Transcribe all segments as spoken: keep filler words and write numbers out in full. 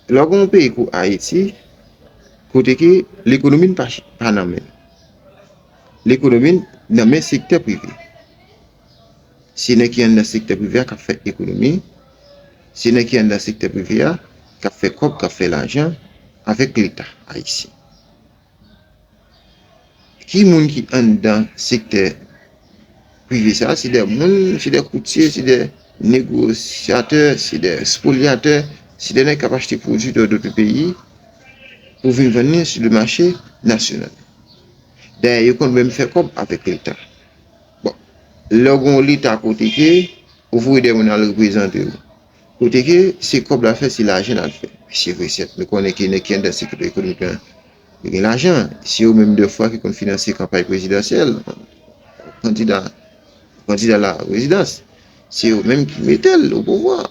Lè w gen yon peyi kou Ayiti, kote ke lekonomi n pa, pa nan men l. Lekonomi n nan men sektè prive. Se nèg ki anndan sektè prive a k ap fè ekonomi. Se nèg ki anndan sektè prive a k ap fè kòb, k ap fè lajan avèk Leta ayisyen. Ki moun ki anndan sektè prive sa a? Se de moun, se de koutye, se de negosyatè, se de spolyatè, se de nèg k ap achte pwodui de dòt peyi pou vin vann li sou le mache nasyonal. Dayè, yo konn menm fè kòb avèk Leta. Bon, lè w gen yon Leta kote ke ou voye de moun al reprezante w, kote ke se kòb l al fè, se lajan l al fè. Se vre, sèt, nou konnen ke nèg ki anndan sektè ekonomik lan, yo gen lajan. Se yo menm defwa ki konn finanse kanpay prezidansyèl, kandida, kandida la prezidans. Se yo menm ki mete l o pouvwa.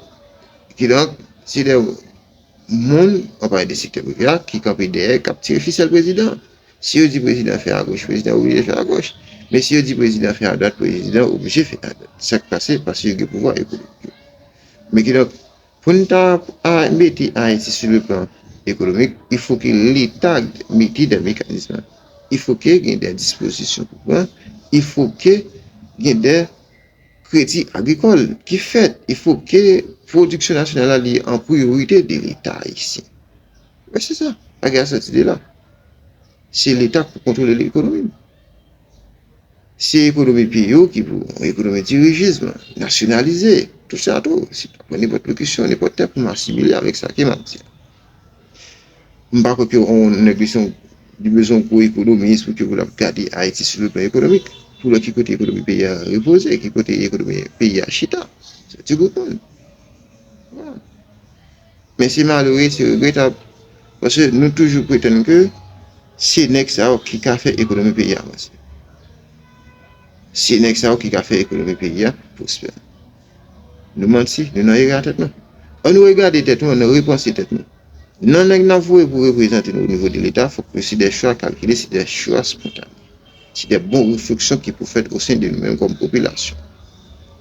Kidonk, se de moun, anpalan de sektè prive a, ki kanpe dèyè, k ap tire fisèl prezidan. Si yo di prezidan fè agoch, prezidan oblije fè agoch. Men si yo di prezidan fè adwat, prezidan oblije fè adwat. Sa k pase? Paske yo gen pouvwa ekonomik yo. Men kidonk, pou n ta a, mete Ayiti sou le plan ekonomik, il faut que Leta mete de mekanizm. Il faut que gen de dispozisyon pou pran. Il faut que gen de kredi agrikòl ki fèt. Il faut que pwodiksyon nasyonal la li an priyorite de Leta ayisyen. Wi, se sa. Pa gen sòti de la. Se Leta k pou kontwole lekonomi. Se ekonomi peyi yo ki pou yon ekonomi dirijizm, nasyonalize, tout sa tou. Se pa pran nenpòt lokisyon, nenpòt tè pou m asimile avèk sa ke m ap di a. M pa kwè ke yon nèg li se yon, li bezwen yon gwo ekonomis pou ke pou l ap gade Ayiti sou le plan ekonomik. Pou l wè ki kote ekonomi peyi a repoze, ki kote ekonomi peyi a chita. Se ti gwoup moun. Vwala. Men se malere, se regretab. Paske nou toujou pretann ke se nèg sa yo ki ka fè ekonomi peyi a avanse. Se nèg sa yo ki ka fè ekonomi peyi a pwospè. Nou manti, nou nan erè a tèt nou. Ann nou regade tèt nou, ann nou repanse tèt nou. Non nèg n ap voye pou reprezante nou o nivo de Leta, fòk yo se de chwa kalkile, se de chwa spontane. Se de bon refleksyon ki pou fèt o sen de nou menm kòm popilasyon.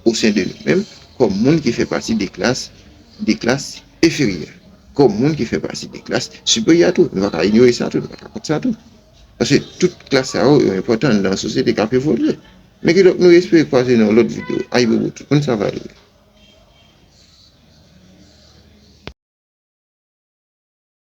O sen de nou menm kòm moun ki fè pati de klas, de klas enferyè. Kòm moun ki fè pati de klas siperyè tou. Nou pa ka inyore sa tou, nou pa ka kont sa tou. Paske tout klas sa yo, yo enpòtan nan yon sosyete k ap evolye. Men kidonk nou espere kwaze nan yon lòt videyo. Ayibobo tout moun, sa va ale.